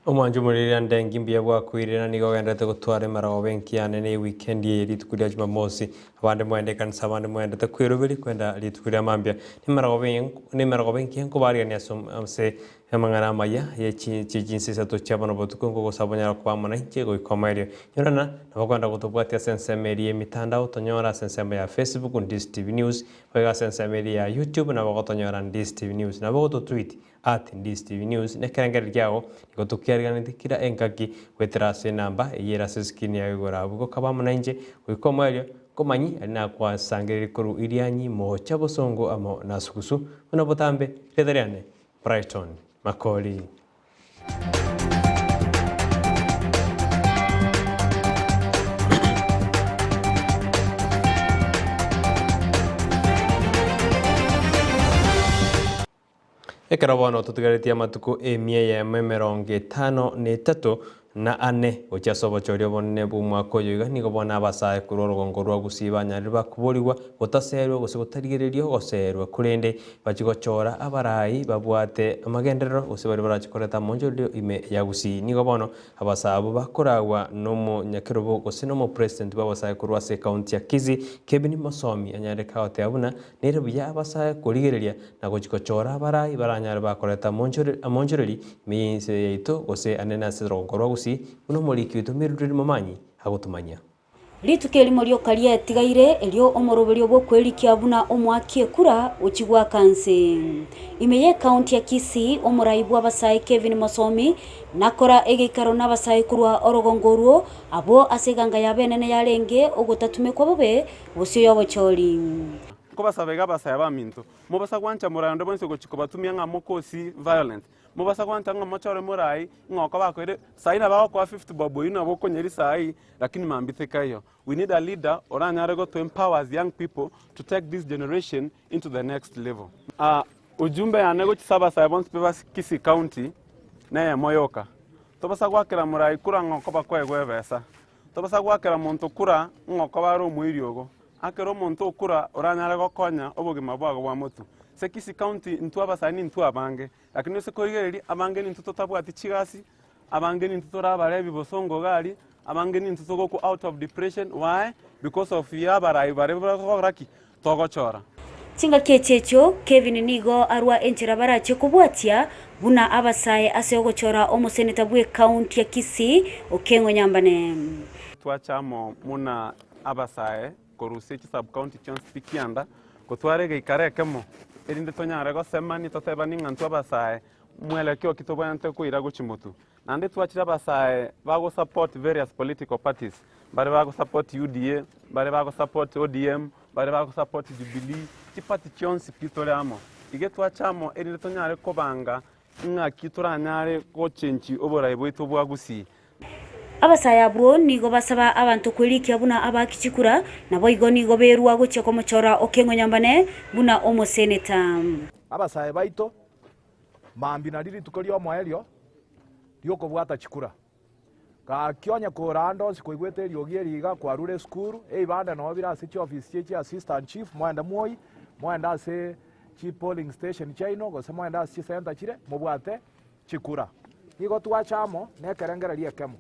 Omwancho omoriri ande enki mbuya bwakoirire na nigo ogenderete gotwara emerogoba enki yane ne ewikendi eye rituko ria Jumamosi. Abande mwende ekanisa abande mwendete kweroberia kwenda rituko ria mambia. Nemerogoba eye nemerogoba enkiya nkobaarigania ase ase amang'ana amaya ye chi chie chinsa isato chia bono botuko nkogosaba onyare koba amo nainche goika omoerio. Nyorana, nabo kwenda gotobwatia ase ensemo eria y'emitandao tonyore ase ensemo ya Facebook Ndisi TV News, boigo ase ensemo eria ya YouTube nabo ogotonyora Ndisi TV News. Nabo ogototweet At Ndisi TV News nekerengererio kiago nigo tokiariganetie kera engaki goetera ase enamba eyio ere ase escreen yago igoro abwo. Gokaba amo nainche goika omoerio, nkomanyi aria nakwasangererie korwa Irianyi, Moocha, Bosongo amo na Sugusu, buna botambe rieta riane Brighton Makori. Ekero bono totigaretie amatuko emia eyemo emerongo etano na etato na ane gochia ase obochori obonene bw'omwaka oyo iga, nigo bono abasae korwa orogongo rwa Gusii banyarire bakoborigwa gotaserwa gose gotarigereria ogoserwa, korende bachie gochora abarai babwate amagenderero gose baria barache koreta amonchorerio ime ya Gusii. Nigo bono Abasae abwo bakoragwa nomonyakerobo gose nomopresident bw'abasae korwa ase ekaunti ya Kisii, Kevin Mosomi, anyarire kagoteba buna nere buya abasae korigereria na gochia gochora abarai baranyare bakoreta amonchoreri ime y'ense yaito gose anene ase rogongo rwa Gusii buna omoriki oito Mildred Momanyi agotomanyia. Rituko erimo rioka riatigaire, erio omoroberio bw'okwerikia buna omoaki ekura ochia goaka nse. Ime y'ekaunti ya Kisii, omorai bw'abasae Kevin Mosomi nakora egeikaro n'abasae korwa orogongo orwo, abwo ase eganga yabo enene yarenge ogotatumekwa bobe bosio y'obochori. Nkobasaba iga abasae abaminto, mobasa gwancha morae onde bwensi ogochia kobatumia ng'a mokosi violence, mobasa gwancha ng'a mochore morae ng'a oko bakoire, saii nabo agokoa 50 bob oyio nabo okonyeri saii Lakini mambia tekaiyo. We need a leader oranyare goto empower as young people to take this generation into the next level. Ujumbe yane gochia ase abasae bonsi pi ba Kisii County neyemo yoka. Tobasa goakera morai kura ng'a okoba kwaegwa ebesa. Tobasa goakera monto kura ng'a okoba are omoiri ogo. Akera omonto okura oranyare gokonya obogima bwago bwa motwe. Ase Kisii County intwe abasae nintwe abange, lakini ase korigereria abange nintwe totabwati chigasi, Abange nintwe tore abarebi bosongo iga aria, abange nintwe togokwa out of depression, why? Because of ya abarai baria togokora ki? Togochora. Chingaki echi echio, Kevin nigo arwa enchera barachie kobwatia buna abasae ase ogochora omoseneta bw'ekaunti ya Kisii, Okeng'o Nyambane. Twacha amo muna abasae korusia chisub-county chionsi pi kianda, gotwara egeikaro ekemo, erinde tonyare gosemani totebani ng'a intwe abasae Mwelekeo ki tobwenerete koira gochia motwe? Naende twachire abasae bago support various political parties, mbare bago support UDA, mbare bago support ODM, mbare bago support Jubilee, chiparty chionsi pi tore amo. Iga twacha amo erinde tonyare kobanga ng'aki toranyare gochenchi oborai bwaito bwa Gusii. Abasae abwo nigo basaba abanto kwerikia buna abaaki chikura, naboigo nigo berua gochia komochora Okeng'o Nyambane buna omoseneta. Abasae baito Mambia nario rituko ri'omoerio ri'okobwata chikura. Gaki onye kore ande onsi koigwete eriogi eri iga kwarure esukuru, ebibande noo bire ase chiofisi chie chi assistant chief, moende mwoi, moende ase chi polling station chiaino gose moende ase chisenta chire mobwate chikura. Nigo twacha amo nekerengererio ekemo.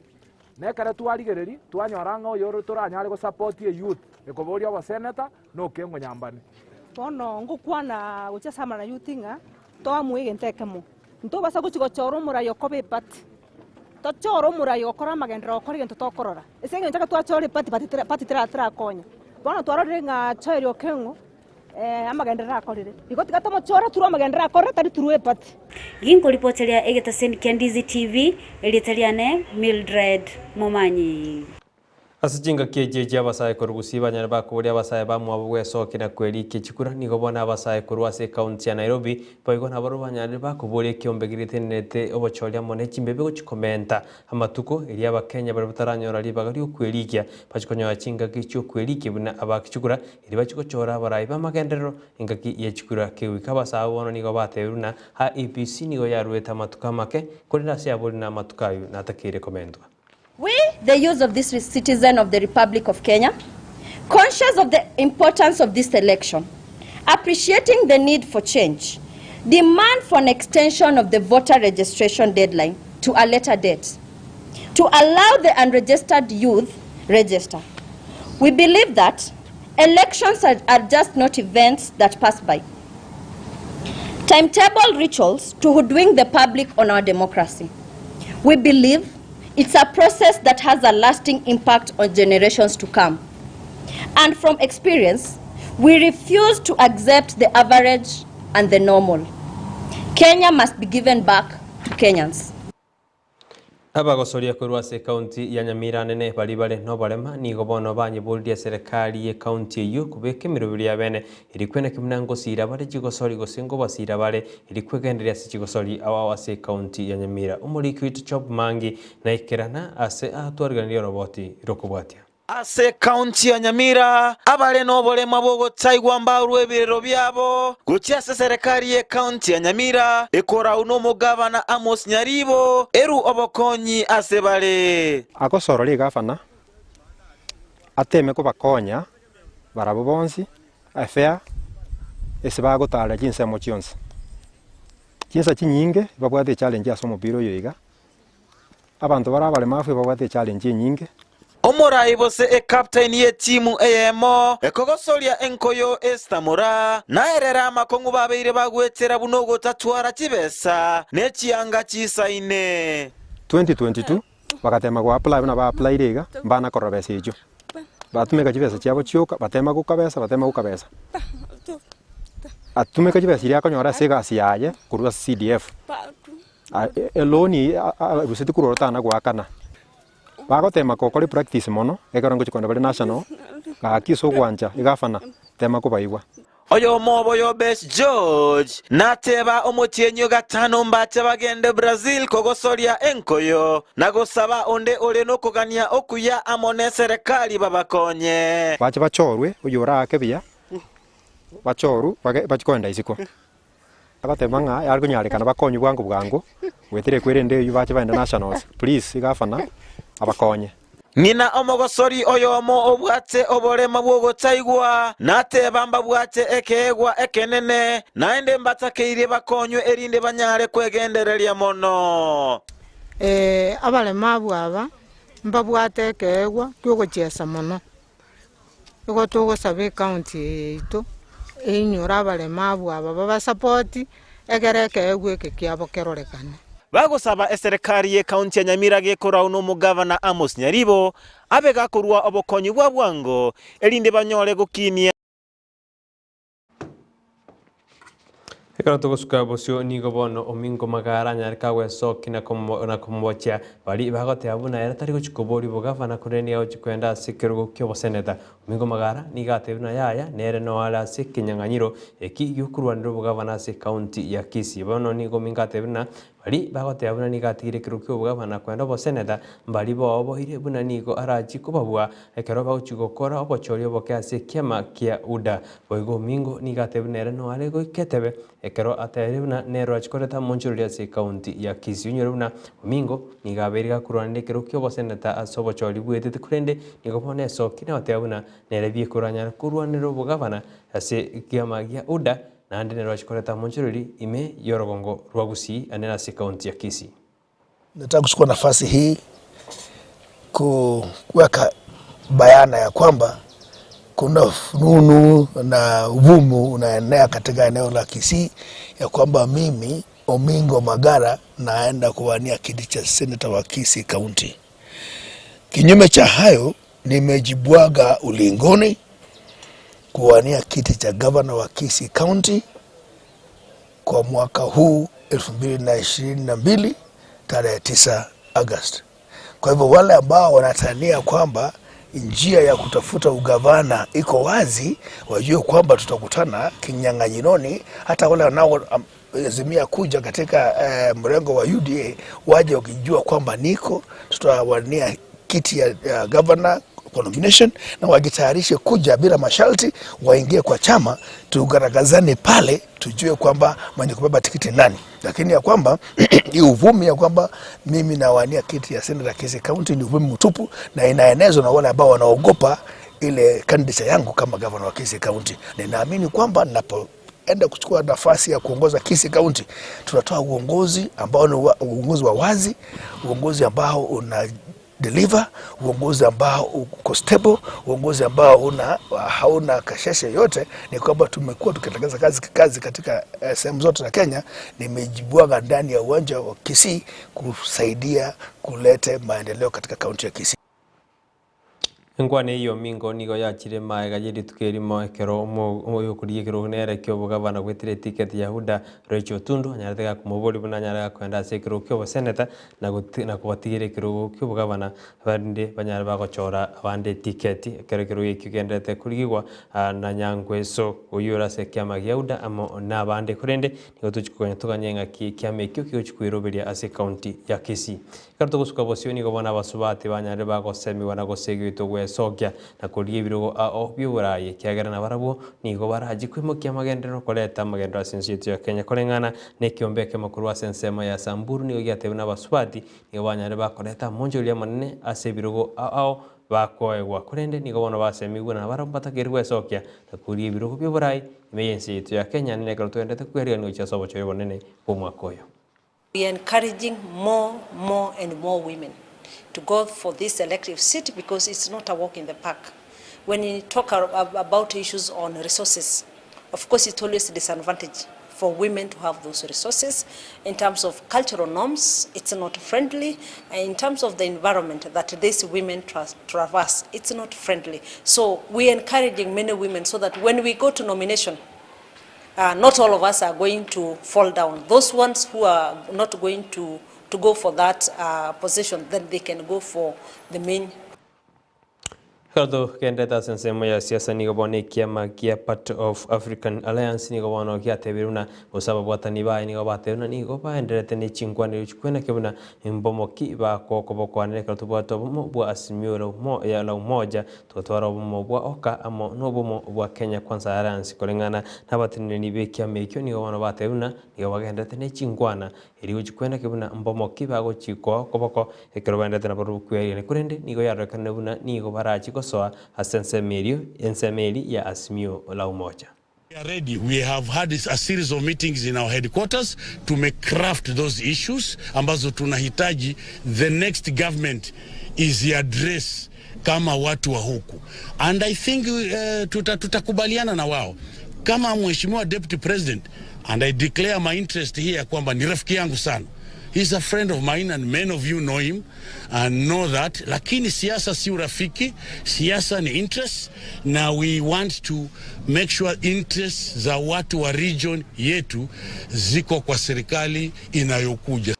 Na ekero twarigereria, twanyora ng'a oyore toranyare gosupport eyouth ekoboria oboseneta, nokeng'u nyambane. Bono ngokwana gochia ase amang'ana youth ng'a toamue egento ekemo, ntobasa gochia gochora omorai okoba eparty, tochore omorai ogokora amagenderero ogokora egento tokorora. Ase eng'encho ekero twachora eparty party tera party tera terakonya. Bono twarorire ng'a Joel Okeng'o amagenderero akorire, igo tiga tomochore through amagenderero akorire tari through eparty. Ginkoripoteria egetaseni kia Ndizi TV, erieta riane Mildred Momanyi. Ase chingaki echi echi abasae korwa Gusii banyare bakoboria abasae bamwabo bwesokia na kwerikia chikura, nigo bono abasae korwa ase ekaunti ya Nairobi boigo nabarobwo banyarire bakoboria ekiombe keria getenenerete obochori amo ne chimbebe gochia komenta amatuko erio abakenya baria bataranyora ribaga riokwerikia bachie konyora chingaki chiokwerikia buna abaaki chikura erio bachie gochora abarai b'amagenderero engaki ye chikura kegoika abasae abwo bono nigo batebirie buna IEBC nigo yaruete amatuko amake korende ase abori na amatuko ayio natakeire komentwa. We, the youths of this citizen of the Republic of Kenya, conscious of the importance of this election, appreciating the need for change, demand for an extension of the voter registration deadline. to a later date to allow the unregistered youth register. We believe that elections are, are just not events that pass by. Timetable rituals to hoodwink the public on our democracy. We believe it's a process that has a lasting impact on generations to come. And from experience, we refuse to accept the average and the normal. Kenya must be given back to Kenyans. Abagosoria korwa ase ekaunti ya Nyamira nene baria bare noborema nigo bono banyeboririe eserekari y'ekaunti eyio kobeka emeroberi yabene eri kweneki buna ngosiira bare chigosori gose ngobasiira bare eri kwegendereria ase chigosori ao ao ase ekaunti ya Nyamira. Omoriki oito Job Mangi naikerana ase atwariganirie oroboti rokobwatia. Ase ekaunti ya Nyamira, abare noborema bw'ogotaigwa mbaurwe ebirero biabo gochia ase eserekari y'ekaunti ya Nyamira ekorau nomogavana Amos Nyaribo eru obokonyi ase bare. Agosororia egavana, ateme kobakonya barabwo bonsi efea ase bagotaara chinsemo chionsi. Chinsa chinyinge babwate echallenge ase omopira oyo iga, Abanto bare abaremafu ebabwate echallenge enyinge. Omorai gose ekaptaini y'etimu eyemo ekogosoria enkoyo Esther Moraa naerere amakong'u babeire bagwetera buna ogotatwara chibesa ne chianga chisaine. 2022 bagatema go apply buna ba applyire iga mbana korora besa echio. Batumeka chibesa chiabo chioka batema gokabesa batema gokabesa. Atumeka chibesa chiria akonyora ase egasi yaye korwa ase CDF. Eloni eye aruseti korwa ororo tana goakana. Bagotema gokora epractice mono, ekero ngochia kogenda bare national, gaki ase ogwancha egafana, tema kobaigwa. Oyomo obo Yobesh George nateba omotienyi o gatano mbache bagende Brazil kogosoria enkoyo na gosaba onde ore nokogania okuya amo neserekari babakonye. Bache bachorwe oyio oraake buya, bachorwe bachie kogenda isiko. Agateba ng'a yare konyarekana bakonywe bwango bwango, goetera ekwerende eyio bache bagende nationals, please gavana abakonye. Ng'ina omogosori oyomo obwate oborema bw'ogotaigwa, nateba mbabwate ekeegwa ekenene, naende mbatakeirie bakonywe erinde banyare kwegendereria mono. Ee, abaremabu aba mbabwate ekeegwa ki'ogochiesa mono. Igo togosaba ecounty eye yaito einyore abaremabu aba babasapoti egere ekeegwa eke kiabo kerorekane. Bagosaba eserekari y'ecounty ya Nyamira gekorau nomogavana Amos Nyaribo abe gakorua obokonyi bwa bwango erinde banyore gokinia. Ekero togosuka bosio nigo bono omingo magara anyare kagwesokia na komo na komobochia baria bagoteba buna ere tari gochia koboria obogavana korende nigo agochia koenda ase ekerogo ki'oboseneta. Omingo magara nigo atebire buna yaya nere noo are ase ekenyang'anyiro eki giokorwanera obogavana ase ekaunti ya Kisii. Bono nigo omingo atebire buna Baria bagoteba buna nigo atigire ekerogo ki'obogavana kwenda oboseneta, mbaria booboire buna nigo arachie kobabua ekero bagochia gokora obochori oboke ase ekiama kia UDA. Boigo Omingo nigo atebire nere noare goika etebe ekero atebirie buna nere orachie koreta omonchorori ase ekaunti ya Kisii. Onyore buna Omingo nigo abeire gakorwanera ekerogo ki'oboseneta ase obochori bwetete korende nigo bono esokire na goteba buna nere bieka oranyare korwanera obogavana ase ekiama gia UDA Naende nere ochia koreta omonchorori ime y'orogongo rwa Gusii ande nase ekaunti ya Kisii. Nataka kuchukua nafasi hii kuweka bayana ya kwamba kuna fununu na uvumu unaenea katika eneo la Kisii ya kwamba mimi Omingo Magara naenda kuwania kiti cha seneta wa Kisii County. Kinyume cha hayo, nimejibwaga ulingoni kuwania kiti cha gavana wa Kisii County kwa mwaka huu 2022 tarehe 9 Agosti. Kwa hivyo wale ambao wanatania kwamba njia ya kutafuta ugavana iko wazi, wajue kwamba tutakutana kinyang'anyironi. Hata wale wanaoazimia kuja katika eh, mrengo wa UDA waje wakijua kwamba niko tutawania kiti ya, ya governor kwa nomination na wajitayarishe kuja bila masharti, waingie kwa chama, tugaragazane pale, tujue kwamba mwenye kubeba tikiti nani. Lakini ya kwamba hii uvumi ya kwamba mimi nawania kiti ya senator Kisii County ni uvumi mtupu na inaenezwa na wale ambao wanaogopa ile candidature yangu kama governor wa Kisii County. Ninaamini kwamba ninapo tukienda kuchukua nafasi ya kuongoza Kisii County, tunatoa uongozi ambao ni uongozi wa wazi, uongozi ambao una deliver, uongozi ambao uko stable, uongozi ambao una, hauna kasheshe yote. Ni kwamba tumekuwa tukitekeleza kazi, kazi katika eh, sehemu zote za Kenya. Nimejibwaga ndani ya uwanja wa Kisii kusaidia kulete maendeleo katika kaunti ya Kisii. Enkwana eyio Omingo nigo yachire magega ye rituko erimo ekero oyokorigia ekerogo nere ki'obogavana goetera etiketi ya UDA Rachel Otundu anyarete gakomoboria buna anyare gakoenda ase ekerogo ki'oboseneta na na kobatigera ekerogo ki'obogavana barinde banyare bagochora abande etiketi ekero ekerogo ekio kegendererete korigigwa na Nyangweso oyio ore ase ekiama gia UDA amo nabande korende nigo tochi koganya toganye ng'aki ekiama ekio kigochi koiroberia ase ekaunti ya Kisii. Ekero togosuka bosio nigo bono abasubati banyarire bagosemigwa na goseegwa gwesokia na korigia ebirogo ao bi'oboraai, ekiagera nabarabwo nigo barachie koimokia amagenderero koreta amagenderero ase ense yaito ya Kenya. Koreng'ana nekiombe ekemo korwa ase ensemo ya Samburu nigo giatebire nabasubati nigo banyarire bakoreta amonchoria amanene ase ebirogo ao ao bakoegwa, korende nigo bono basemigwe nabarabwo mbatakeire gwesokia na korigia ebirogo bi'oboraai ime y'ense yaito ya Kenya, nere ekero togendererete kweriganigwa gochia ase obochori obonene bw'omwaka oyo. We are encouraging more, more and more women to go for this elective seat because it's not a walk in the park. When you talk about issues on resources, of course it's always a disadvantage for women to have those resources. In terms of cultural norms, it's not friendly. And in terms of the environment that these women tra traverse, it's not friendly. So we're encouraging many women so that when we go to nomination, Uh, not all of us are going to fall down. Those ones who are not going to, to go for that uh, position, then they can go for the main Ekero togendete ase ensemo ya siasa nigo bono ekiama gia Party of African Alliance nigo bono giatebire buna gose ababwatani baye nigo batebire buna nigo baendererete ne chinkwanero chikweneke buna mbomoki bakokobokwanera ekero tobwate obomo bwa Azimio la Umoja Totware obomo bwa oka amo nobomo bwa Kenya Kwanza Alliance koreng'ana nabateneneri b'ekiama ekio nigo bono batebire buna nigo bagendererete ne chinkwana erio gochia kweneke buna mbomo ki bagochia koa okoboko ekero baendererete nabarobwo kweariania korende nigo yarorekanire buna nigo barachie gosoa ase ensemo erio ensemo eria ya Azimio la Umoja. We are ready. We have had a series of meetings in our headquarters to craft those issues ambazo tunahitaji the next government is address kama watu wa huku and I think uh, tutakubaliana tuta na wao kama mheshimiwa deputy president and I declare my interest here kwamba ni rafiki yangu sana. He's a friend of mine and many of you know him and know that. Lakini siasa si urafiki, siasa ni interest na we want to make sure interests za watu wa region yetu ziko kwa serikali inayokuja.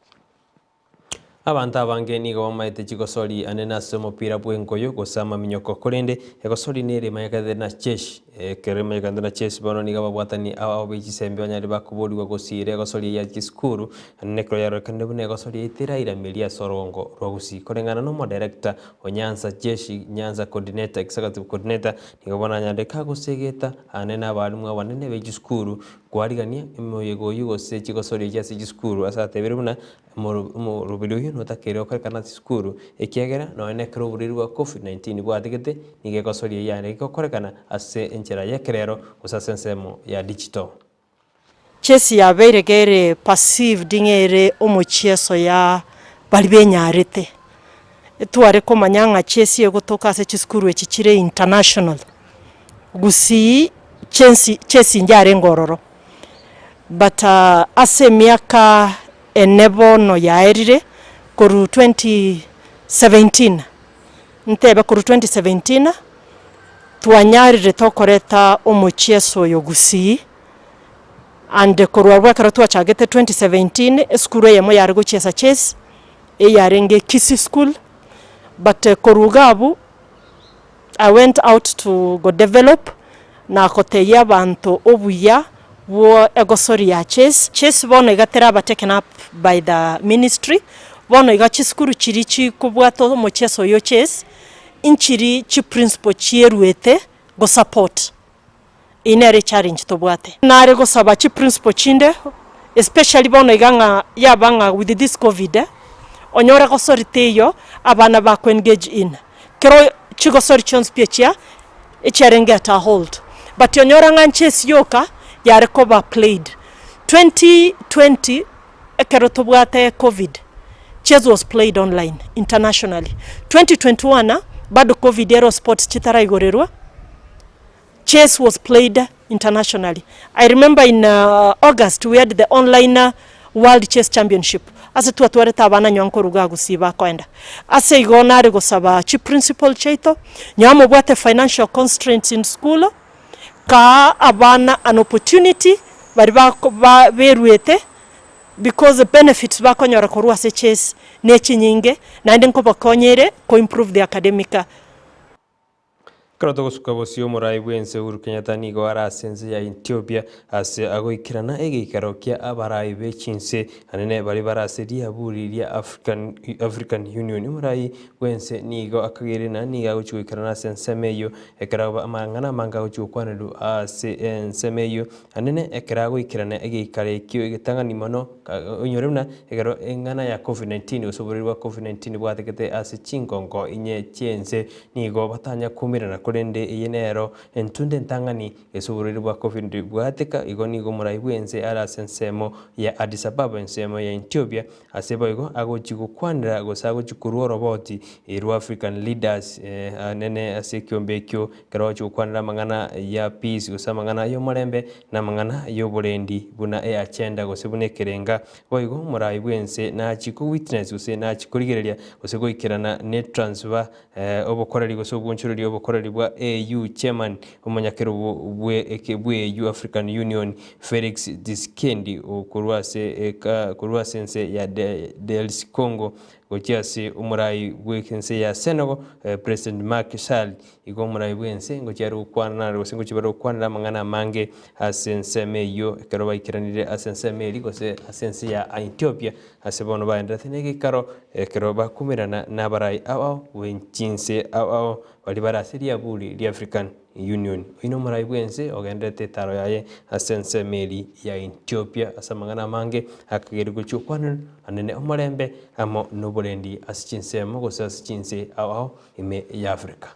Abanto abange nigo bamaete chigosori anene ase omopira bw'enkoyo gose amaminyoko, korende egosori nere emanyekanete na chess. Ekero emanyekanete na chess bono nigo ababwatani ao be chisembe banyare bakoborigwa gosiira egosori eye ya chisukuru, anene ekero yarorekanire buna egosori eye terairameria ase orogongo rwa Gusii. Koreng'ana na omodirector o Nyanza Jeshi Nyanza Coordinator Executive Coordinator nigo bono anyarire kagosegeta anene abalimu abanene be chisukuru kwarigania emoyega oyio gose chigosori echi ase chisukuru ase atebire buna Omoroberi oyio notakeire gokorekana ase chisukuru, ekiagera nonya nekero oborwaire bwa Covid-19 bwatigete, nigo egosoria yarenge gokorekana ase enchera y'ekerero gose ase ensemo ya digital. Chesi yabeire iga ere perceived ng'a ere omochieso ya baria benyarete. Etware komanya ng'a chesi egotoka ase chisukuru echi chire international, gusii chensi chesi yarenge ororo. But ase emiaka ene bono yaerire, korwa 2017, ntebe korwa 2017, twanyarire tokoreta omochieso oyo gusii, and korwa abwo ekero twachagete 2017, esukuru eyemo yare gochiesa chess, eyarenge Kisii school, but korwa iga abwo, I went out to go develop na gotebia abanto obuya bwo egosori ya chess. Chess bono iga teraba taken up by the ministry, bono iga chisukuru chiria chikobwata omocheso oyo o chess, nchiri chiprinciple chieruete go support. Eyio nere echallenge tobwate. Nare gosaba chiprinciple chinde especially bono iga ng'a yaba ng'a with this covid, onyore gosori teiyo abana bako engage in. Kero chigosori chionsi pi echia echiarenge at a hold. But onyora ng'a nchesi yoka. yare koba played. 2020 ekero tobwate covid, chess was played online internationally. 2021 bado covid ero sports chitaraigorerwa, chess was played internationally. I remember in August we had the online world chess championship ase twatwarete abana nywa nkoruga agusii bakoenda. Ase igo nare gosaba chiprincipal chiaito, nywa mobwate financial constraints in school, kaa abana an opportunity baria bako ba beruete because benefits bakonyora korwa ase chess nechinyinge naende nkobakonya ere ko improve their academic. Ekero togosuka bosio omorai bw'ense Uhuru Kenyatta nigo are ase ense ya Ethiopia ase agoikerana egeikaro kia abarai be chinse anene baria bare ase riaburi ria African African Union. Omorai bw'ense nigo akageire na nigo agochia goikerana ase ensemo eyio ekero amang'ana amange agochia gokwanerwa ase ensemo eyio anene ekero agoikerana egeikaro ekio egetang'ani mono Onyore buna ekero eng'ana ya Covid-19 gose oborwaire bwa Covid-19 bwatekete ase chingongo inye chi'ense nigo batanya koumerana korende eye nero entunda entang'ani ase oborwaire bwa Covid bwateka igo nigo omorai bw'ense are ase ensemo ya Addis Ababa ensemo ya Ethiopia ase boigo agochi gokwanera gose agochi korwa oroboti rwa African leaders anene ase ekiombe ekio Ekero ogochia gokwanera amang'ana ya peace gose amang'ana y'omorembe, na amang'ana y'oborendi buna eagenda gose buna ekerenga, boigo omorai bw'ense nachie ko witness gose nachie korigereria gose goikerana ne transfer obokoreri gose obwonchoreri obokoreri bwa AU chairman omonyakerogo bwe eke bwe AU African Union Felix Tshisekedi korwa ase eka korwa ase ense ya DRC Congo gochia ase omorai bw'ense ya Senegal President Macky Sall Igo omorai bw'ense ngochia are gokwana nare gose ngochia bare gokwanera amang'ana amange ase ensemo eyio ekero baikeranire ase ensemo eria gose ase ense ya Aethiopia ase bono baenderete negeikaro ekero bakumerana nabarai ao ao bwe chinse ao ao baria bare ase riaburi ria African Union. Oyio nomorai bw'ense ogenderete etaro yaye ase ensemo eria ya Ethiopia ase amang'ana amange akageria gochia gokwanera anene omorembe amo noborendi ase chinsemo gose ase chinse ao ao ime y'Africa.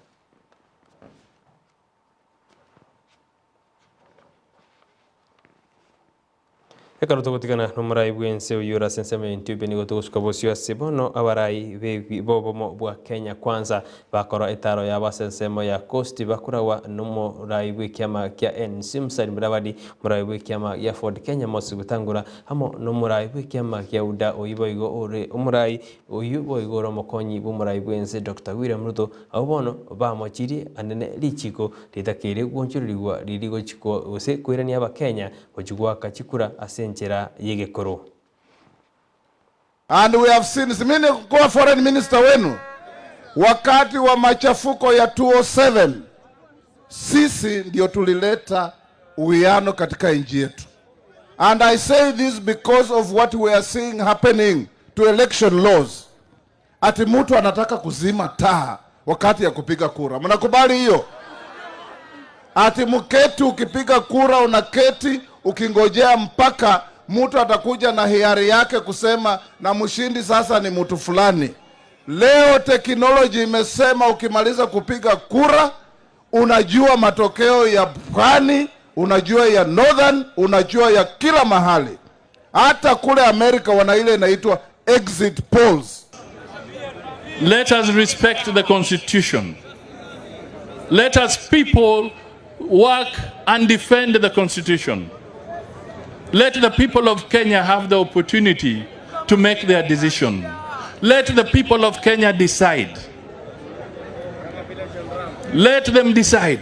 Ekero togotigana nomorai bw'ense oyio ore ase ensemo ya Ethiopia nigo togosuka bosio ase bono abarai b'ebi b'obomo bwa Kenya Kwanza bakora etaro yabo ase ensemo ya Coast bakoragwa nomorai bw'ekiama kia NC Musalia Mudavadi, omorai bw'ekiama gia Ford Kenya Moses Wetangula amo nomorai bw'ekiama gia UDA oyio boigo ore omorai Oyio boigo ore omokonyi bw'omorai bw'ense Doctor William Ruto, abwo bono bamochirie anene richiko ritakeire gwonchorerigwa riri gochikwa gose koirania abakenya gochia goaka chikura ase enchera y'egekoro. And we have seen, si mimi nilikuwa foreign minister wenu wakati wa machafuko ya 2007. Sisi ndio tulileta uwiano katika nchi yetu. And I say this because of what we are seeing happening to election laws. Ati mtu anataka kuzima taa wakati ya kupiga kura. Mnakubali hiyo? Ati mketi ukipiga kura unaketi ukingojea mpaka mtu atakuja na hiari yake kusema na mshindi sasa ni mtu fulani. Leo teknoloji imesema ukimaliza kupiga kura unajua matokeo ya pwani, unajua ya northern, unajua ya kila mahali. Hata kule Amerika wana ile inaitwa exit polls. Let us respect the constitution. Let us people work and defend the constitution. Let the people of Kenya have the opportunity to make their decision. Let the people of Kenya decide. Let them decide.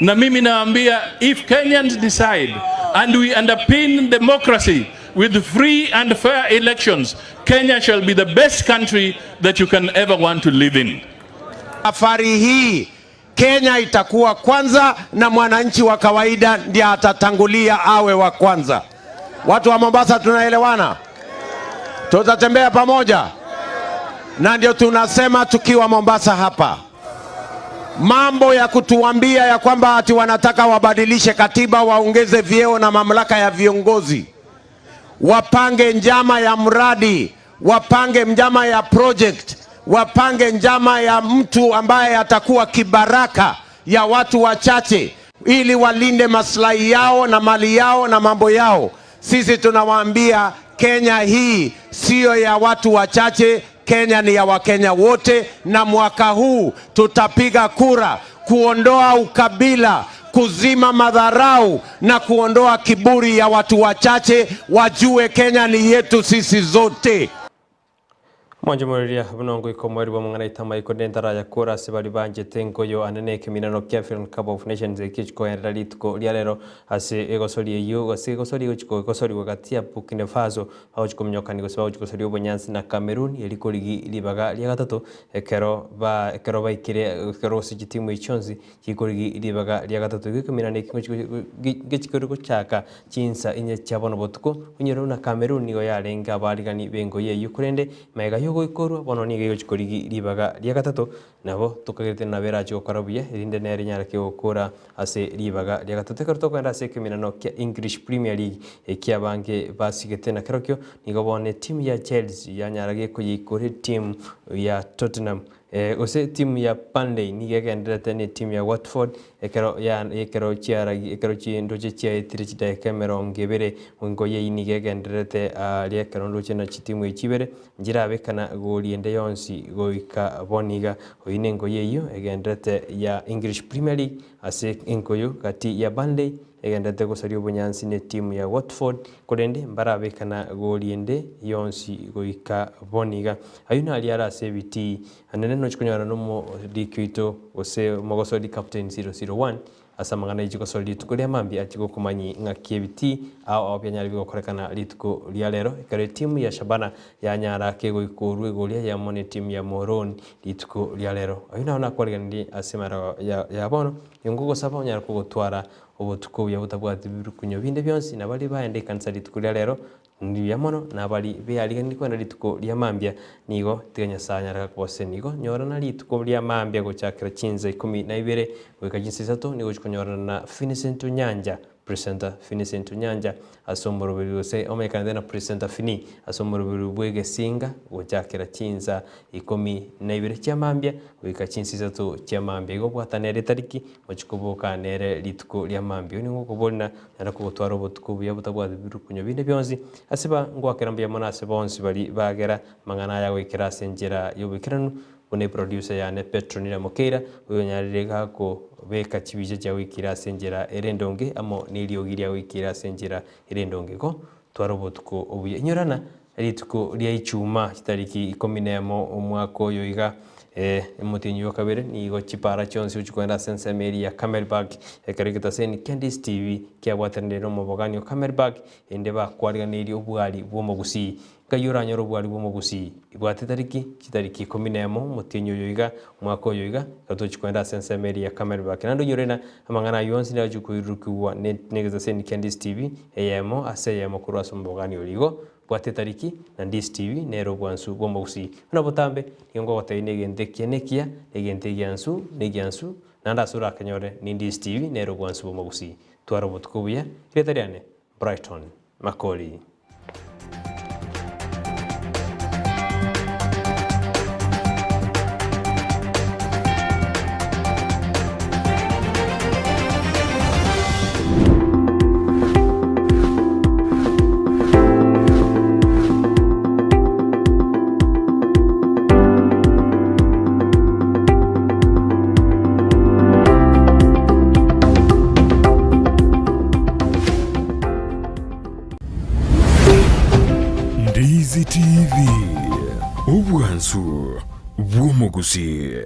Na mimi naambia if Kenyans decide and we underpin democracy with free and fair elections, Kenya shall be the best country that you can ever want to live in. Safari hii Kenya itakuwa kwanza na mwananchi wa kawaida ndiye atatangulia awe wa kwanza. Watu wa Mombasa tunaelewana? Tutatembea pamoja, na ndio tunasema tukiwa Mombasa hapa, mambo ya kutuambia ya kwamba ati wanataka wabadilishe katiba, waongeze vyeo na mamlaka ya viongozi, wapange njama ya mradi, wapange njama ya project, wapange njama ya mtu ambaye atakuwa kibaraka ya watu wachache, ili walinde maslahi yao na mali yao na mambo yao. Sisi tunawaambia Kenya hii siyo ya watu wachache, Kenya ni ya Wakenya wote, na mwaka huu tutapiga kura kuondoa ukabila, kuzima madharau na kuondoa kiburi ya watu wachache. Wajue Kenya ni yetu sisi zote. Omwancho buna ngoika omweri bw'amang'ana aito amaiko nentara kura ase baria banchete enkoyo ane na ekeminano kia African Cup of Nations ekio chikoenderera rituko ria rero ase egosori eywo gose egosori egochiko egosoriwa gati ya Burkina Faso bagochi kominyokani gose bagochi gosoria obonyansi na Cameroon eri korigi ribaga ria gatato ekero ba ekero baikire ekero gose chitimu echio chikorigi ribaga ria gatato. Igo ekeminano eki ngechikori gochaka chinsa inye chia bono botuko onyore buna Cameroon nigo yarenge abarigani ba enkoyo eywo korende maega ya ogoikorwa bono nigo egochi korigi ribaga ria gatato nabo tokagerete nabo erachi gokora buya erinde nere enyare gokora ase ribaga ria gatato. Ekero tokogenda ase ekeminano kia English Premier League ekia abange basigete na kerokio nigo bono etimu ya Chelsea yanyara gekoyeikora etimu ya Tottenham gose etimu ya Burnley nigo egendererete na etimu ya Watford ekero ya ekero chiaragi ekero chindoche chiaetire chidakika emerongo ebere engoyi eywo nigo egendererete aria ekero ndoche na chitimu echi chibere nchirabekana gori ende yonsi goika bono iga. Oywo na engoyi eywo egendererete ya English Premier League ase enkoyo gati ya Burnley egendererete gosaria obonyansi na etimu ya Watford korende mbarabekana gori ende yonsi goika bono iga. Aywo naria are ase ebitii anene nochi konyora na omoriki oito gose omogosori Captain 001 ase amang'ana aywo chigosori rituko ria mambia achi gokomanyi ng'aki ebitii ao ao bianyare bigokorekana rituko ria rero ekero etimu ya Shabana yanyara kegoikorwa igoria yamo na etimu ya Moroni rituko ria rero. Aywo naro nakwariganirie ase emarego ya ya bono nigo ngogosaba onyare kogotwara obotuko obuya botabwati birukunyo binde bionsi na baria baende ekanisa rituko ria rero mbuya mono na baria beariganirie kwenda rituko ria mambia nigo tiga Nyasaye anyare gakobosesenia. Igo nyorana rituko ria mambia gochakera chinsa ikomi na ibere goika chinsa isato nigo ogochi konyorana na Vincent Onyanja presenter Vincent Onyanja ase omoroberi gose omenyekanete na presenter Vinny ase omoroberi bwa egesinga gochakera chinsa ikomi na ibere chia mambia goika chinsa isato chia mambia. Igo obwatane ere etariki ochi koboka nere rituko ria mambia. Oyio nigo okoboria na nare kogotwara obotuko obuya botabwati birukunyo binde bionsi ase ba ngoakera mbuya mono ase bonsi baria bagera amang'ana aya goikera ase enchera ya oboikeranu buna eproducer yane Petronila Mokeira oyo onyarire gakobeka chibicha chia goikera ase enchera ere endonge amo na eriogi ria goikera ase enchera ere endonge. Igo twara obotuko obuya. Inyorana rituko ria ichuma chitariki ikomi na emo omwaka oyo iga omotienyi o kabere nigo chipara chionsi gochia kogenda ase ensemo eria ya Camelback ekero egetaseni kia Ndisi TV kiabwatanire na omobogani o Camelback erinde bakwariganirie obwari bwa omogusii. Nkai oranyore obwari bwa omogusii? Ibwate tariki chitariki ikomi na emo omotienyi oyo iga omwaka oyo iga ekero tochia kogenda ase ensemo eria ya Camelback. Naende onyore na amang'ana ayio onsi nigo agochia koirurukigwa ne negetaseni kia Ndisi TV eyemo ase eyemo korwa ase omobogani oria. Igo Bwata etariki, na Ndisi TV nere obwansu bw'omogusii. Buna botambe, nigo ngogotebia negento ekiya nekiya, na egento egiansu negiansu, naende ase orakenyore ni Ndisi TV nere obwansu bw'omogusii. Twara obotuko obuya, erieta riane Brighton Makori. Ndizi TV, obwansu bw'omogusii.